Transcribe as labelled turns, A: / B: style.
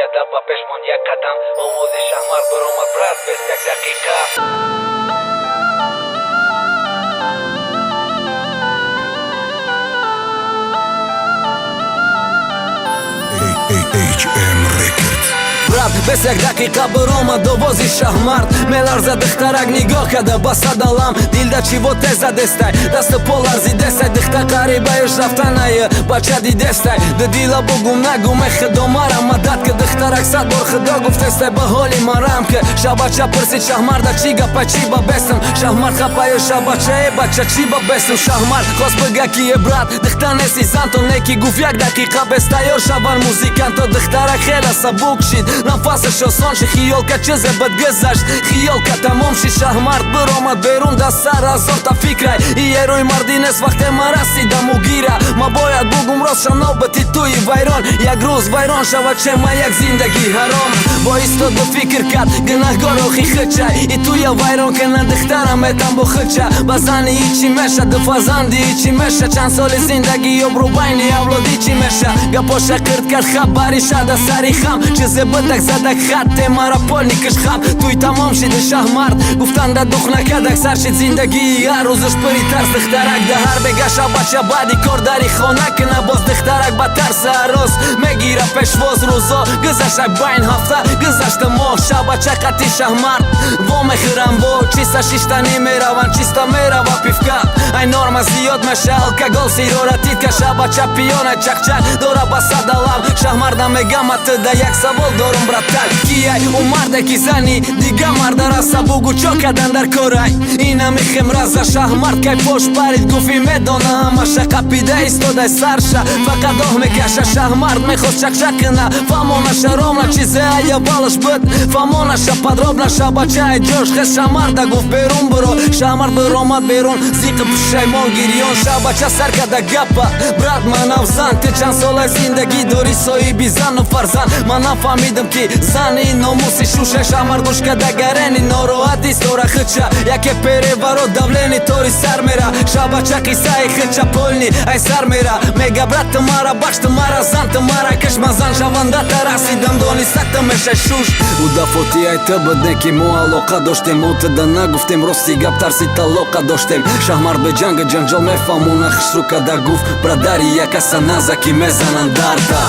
A: Када ба пеш монд як қадам. Овози Шаҳмард баромад: «Брат, бест, як дақиқа».
B: HM Records.
C: «Брат, бес, як дақиқа», биромад овози Шаҳмард. Меларза духтарак, нигоҳ када ба садалам. Дилда чиво теза дестай, дасту по ларзидестай. Духта қарибаеш рафтанае, бача дидестай. Ду дила бугум, нагум, э худо мара мадад ки. Духтарак сад бор худо гуфтестай, ба ҳоли марам ки. Шабача пурсид Шаҳмарда: «Чӣ гапа, чӣ ба бестам?» Шаҳмард хапаю: «Шабача, э бача, чӣ ба бестам?» Шаҳмард хост бига ки: «Э брат, духта неси, зантон неки». Гуфт: «Як дақиқа бес, тайёр шаванд музиканто». Духтарак хела сабук шид, нафасаш осон шид, хиёл ка чизе бад гузашт, хиёл ка тамом шид. Шаҳмард биромад берун, да сар ҳазорта фикрай: «Иерӯи мардӣ нест, вақте ман расидаму гира. Ма бояд бугум рост, шанобати туи вайрон як рӯз вайрон шавад, чема як зиндагӣ ҳаром». Бо истоду фикр кард: гунаҳгор охи хичай и туя вайрон кана, духтарам метам бо хича. Ба зани ичи меша, ду фарзанди ичи меша, чанд соли зиндагӣ обрӯ байни авлоди чӣ меша? Гапоша қирт кард, хабари шада сари хам. Чизе битак задак хатте мара полникаш хаб. Туй тамом шиди, Шаҳмард гуфтанда дух накардак, сар шид зиндагии ҳар рӯзаш пири тарс. Духтарак да ҳар бегаша бача баъди кор дари хона кина боз, духтарак ба тарса рӯз мегира пешвоз. Рӯзо гузашта, байн ҳафта гузашта, моҳ. Шабача қати Шаҳмард во мехӯрам, во чиста шиштанӣ мераванд, чиста мерава пивка. Ай норма зиёд меша, алкогол сирора титка. Шабача пиёна, чақчақ дора ба садалам. Шаҳмарда мегама: «Туда як савол дорум, братан, кияй ӯ марде ки зани дига марда раса? Бугу, чо кадан дар корай инами химраза?» Шаҳмард кай пош парид, гуфи медона ҳамаша, қапида истодай сарша, фақат оҳ мекаша. Шаҳмард мехост чақчақ кина, фамонаша ромна чизе аявалаш буд, фамонаша подробно. Шабачаи ҷош хес, Шаҳмарда гуфт: «Берун биро». Шаҳмард биромад берун, зиқи пушаймон, гирён. Шабача сар када гапа: «Брат, манав зан, ту чанд сола зиндагӣ дорӣ, соҳиби зану фарзанд. Ман нафаҳмидам, ки зани номуси шуша». Шаҳмард гӯш када гарени нороҳат истора хича, яке переворот, давление тори сар мера. Шабача қиссаи хича полный ай сар мера, мега: «Брат, ту мара бахш, ту мара зан, ту мара киш, ман зан шаванда тарасидам, дониста ту меша шуш. У дафоти ай ту буд, не ки мо алоқа доштем, мо туда нагуфтем рости гап, тарси талоқа доштем». Шаҳмард бе ҷанга ҷанҷол мефаҳмона, хушрӯ када гуфт: «Брадари якаса наза, ки мезананд дарта».